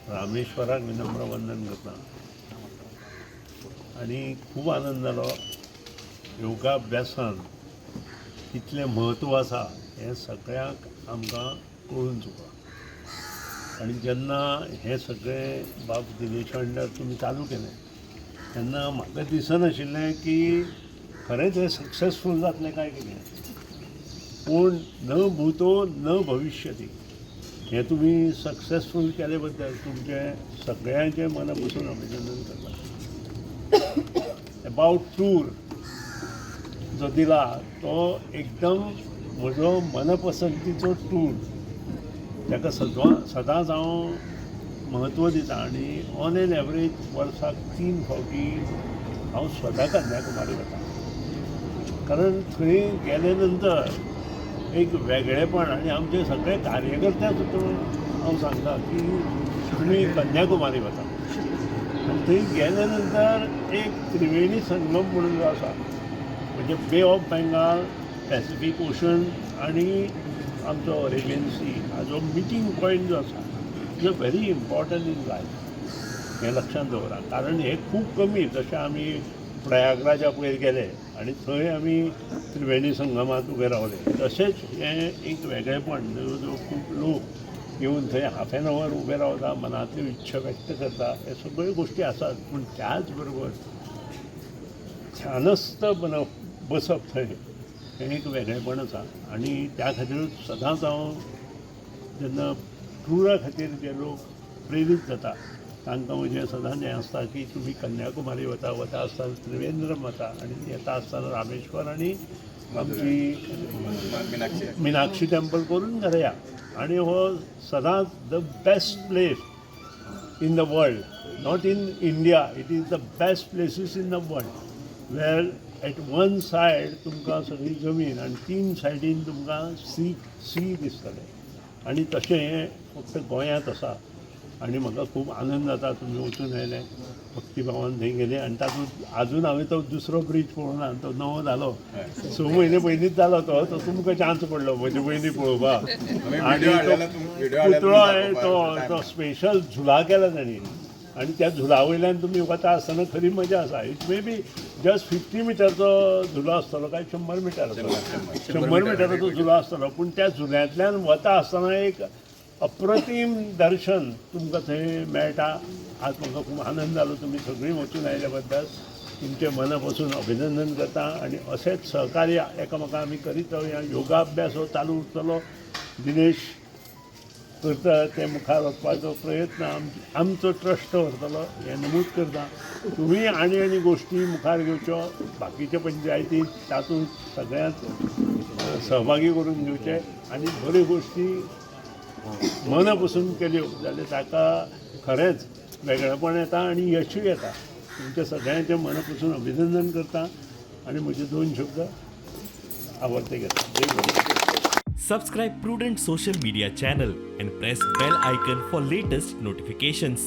रामेश्वराक विनम्र वंदन करता आनी खूब आनंद जालो. योगाभ्यासान कितलें म्हत्व आसा हें सगळ्यांक आमकां कळून चुकलां आनी जेन्ना हें सगळें बाब दिनेशा अंडर तुमी चालू केलें तेन्ना म्हाका दिसनाशिल्लें की खरेंच हें सक्सेसफूल जातलें काय कितें. पूण न भूतो न भविष्यती हें तुमी सक्सेसफूल केले बद्दल तुमचें सगळ्यांचें मना पसून अभिनंदन करता. एबावट टूर जो दिला तो एकदम म्हजो मनपसंतीचो टूर, ताका सदांच हांव म्हत्व दिता आनी ऑन एन एवरेज वर्साक 3 फावटी हांव स्वता कन्याकुमारी वता, कारण थंय गेले नंतर एक वेगळेपण आनी आमचे सगळे कार्यकर्ते सुद्दां हांव सांगता की तुमी कन्याकुमारी वता आनी थंय गेले नंतर एक त्रिवेणी संगम म्हणून जो आसा, म्हणजे Bay of Bengal, Pacific Ocean आनी आमचो अरेबियन सी हाजो मिटींग पॉयंट जो आसा, is a very important in life, हें लक्षांत दवरा. कारण हें खूब कमी, जशें आमी प्रयागराजा पयर गेले आनी थंय आमी त्रिवेणी संगमांत उबे रावले, तशेंच हें एक वेगळेपण, जवळ जवळ खूब लोक येवन थंय हाफ एन our उबे रावता, मनांतल्यो इच्छा व्यक्त करता, हे सगळ्यो गोश्टी आसात. पूण त्याच बरोबर ध्यानस्थ बनप बसप थंय हें एक वेगळेपण आसा आनी त्या खातीरूच सदांच हांव जेन्ना टुरा खातीर जे लोक प्रेरीत जाता तांकां म्हजें सदांच हें आसता की तुमी कन्याकुमारी वता, वता आसतना त्रिवेंद्रम वता आनी येता आसतना रामेश्वर आनी आमची मिनाक्षी टेम्पल करून घरा या. आनी हो सदांच the best place in the world, not in India, it is the best places in the world, where at one side तुमकां सगळी जमीन आनी 3 सायडीन तुमकां सी सी दिसतलें आनी तशें हें फक्त गोंयांत आसा. आनी म्हाका खूब आनंद जाता तुमी वचून आयले, भक्तिभावान थंय गेले आनी तातूंत आजून हांवें तो दुसरो ब्रीज पळोवना, तो नवो जालो, 6 म्हयने पयलींच जालो तो, तो तुमकां चान्स पडलो म्हजे पयलीं पळोवपाक. आनी तो पुतळो आहे तो तो स्पेशल झुला केला ताणी आनी त्या झुला वयल्यान तुमी वता आसतना खरी मजा आसा. It may be just 50 मिटरचो झुलो आसतलो काय 100 मिटर आसतलो, 100 मिटराचो झुलो आसतलो, पूण त्या झुल्यांतल्यान वता आसतना एक अप्रतीम दर्शन तुमकां थंय मेळटा. आज म्हाका खूब आनंद जालो तुमी सगळीं वचून आयल्या बद्दल तुमचें मना पसून अभिनंदन करता आनी अशेंच सहकार्य एकामेका आमी करीत रावया. योगाभ्यास हो चालू उरतलो, दिनेश करता ते मुखार वचपाचो प्रयत्न आमचो ट्रस्ट व्हरतलो हें नमूद करता. तुमी आनी आनी गोश्टी मुखार घेवच्यो, बाकीचे पंचायती तातूंत सगळ्यांत सहभागी करून घेवचे आनी बऱ्यो गोश्टी मना पसून केल्यो जाल्यार ताका खरेंच वेगळेपण येता आनी यशूय येता. तुमच्या सगळ्यांचें मना पसून अभिनंदन करता आनी म्हजे 2 शब्द आवडते घेता. जय गुरू. Subscribe Prudent Social Media channel and press bell icon for latest notifications.